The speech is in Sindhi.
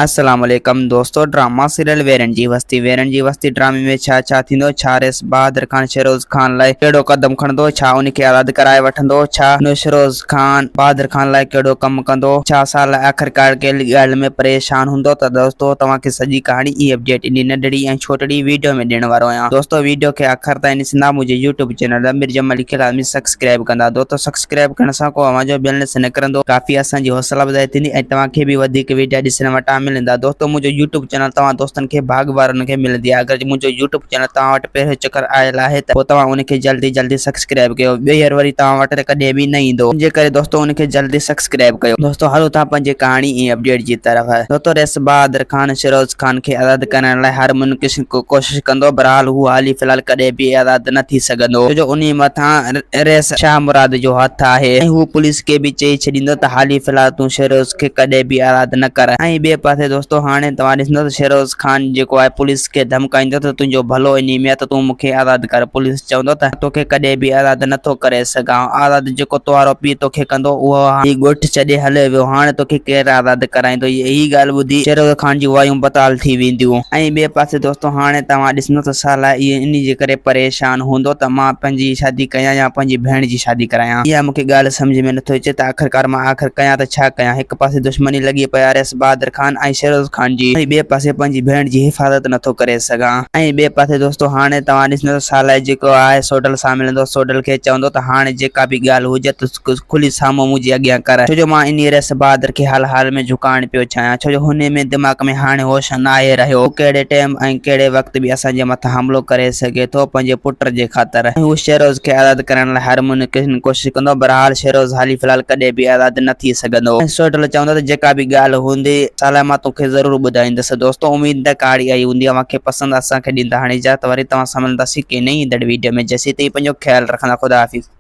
السلام عليڪم دوستو ڊراما سيريل ويرن جي وستي ويرن جي وستي ڊرامي ۾ ڇا ڇا ٿيندو ڇا ريس بهادر خان شيروز خان لاء ڪهڙو قدم کڻندو ڇا ان کي آزاد ڪرائي وٺندو ڇا نوشروز خان بهادر خان لاء ڪهڙو ڪم ڪندو ڇا سال آخرڪار ڪهڙي ڳالهه ۾ پريشان هوندو ته دوستو توهان کي سڄي ڪهاڻي اي اپڊيٽ انهي ننڍڙي ۽ ڇوٽڙي ويڊيو ۾ ڏيڻ وارو آهيان دوستو ويڊيو کي آخر تائين ڏسندا منهنجي يوٽيوب چينل امير جمالي کي لازمي سبسڪرائب ڪندا دوستو سبسڪرائب ڪرڻ سان ڪو اوهان جو بيلنس نه ڪرندو ڪافي اسان جي حوصلا افزائي ٿيندي ۽ توهان کي به وڌيڪ ويڊيا ڏسڻ وٽان ملندا دوستو منهنجو يوٽيوب چينل توهان دوستن کي ڀاڳ وارن کي ملندي آهي اگر منهنجو يوٽيوب چينل توهان وٽ پهريون چڪر آيل آهي ته پوء توهان ان کي جلدي جلدي سبسڪرائب ڪيو ٻيهر وري توهان وٽ ڪڏهن به نه ايندو ان جي ڪري دوستو ان کي جلدي سبسڪرائب ڪيو دوستو هلو ٿا پنهنجي ڪهاڻي ۽ اپڊيٽ جي طرف دوستو رئيس بهادر خان شيروز خان کي آزاد ڪرائڻ لاء هر ممڪن ڪوشش ڪندو بهرحال هو حالي في الحال ڪڏهن به آزاد نه ٿي سگهندو ڇو جو انهي مٿان رئيس شاهه مراد جو هٿ آهي ۽ هو پوليس کي به چئي ڇڏيندو ته حالي في الحال تون شيروز کي ڪڏهن به آزاد نه ڪر ۽ ٻئي پاسي دوستو هاڻي توهان ڏسندو ته شيروز خان جيڪو آهي پوليس کي ڌمڪائيندو ته تنهنجو ڀلو انهي ۾ آهي ته تون مون کي آزاد ڪر پوليس چوندو ته توکي ڪڏهن به آزاد نه ٿو ڪري سگهان آزاد جيڪو توهارو پيء توکي ڪندو اهو هي ڳوٺ ڇڏي هليو ويو هاڻي توکي ڪير آزاد ڪرائيندو هي ڳالهه ٻڌي شيروز خان جون وايون بتال ٿي وينديون ۽ ٻئي پاسي دوستو هاڻي توهان ڏسندو ته سالا اهي انهي جي ڪري پريشان هوندو ته مان پنهنجي شادي ڪيان يا پنهنجي ڀيڻ جي شادي ڪرايان. اها مون کي ڳالهه سمجهه ۾ نٿو اچي ته آخرڪار مان آخر ڪيان ته ڇا ڪيان. هڪ پاسي دشمني لڳي پئي آهي رئيس بهادر خان ۽ شيروز خان جي ۽ ٻئي پاسي پنهنجي ڀيڻ جي حفاظت نٿو ڪري سگهان. ۽ ٻئي پاسي دوستو هاڻي توهان ڏسندو ته صالح جيڪو آهي سوڍل سان ملندو سوڍل کي چوندو ته هاڻي جيڪا به ڳالهه هجي ته کلي سامهون منهنجي اڳيان ڪر، ڇو جو مان انهيء رئيس بهادر کي هر حال ۾ جهڪائڻ پيو چاهيان، ڇو جو هن ۾ دماغ ۾ هاڻي هوش ناهي رهيو. هو ڪهڙي ٽيم ۽ ڪهڙي وقت به اسان جي مٿان حملو ڪري سگهي ٿو، پنهنجي پٽ جي خاطر. ۽ هو شيروز کي آزاد ڪرائڻ لاء هر ممڪن ڪوشش ڪندو. بهرحال شيروز حالي في الحال ڪڏهن به آزاد نه ٿي سگهندو. ۽ سوڍل چوندو ته جيڪا به ڳالهه هوندي، صالح مان توکي ضرور ٻڌائيندس. دوستو اميد ته ڪهاڻي آئي هوندي اوهان کي پسند. اسان کي ڏيندا هاڻي اجازت وري توهان سان ملنداسين ڪنهن نئين ايندڙ ويڊيو ۾ جيسين تائين پنهنجو خيال رکندا. خدا حافظ.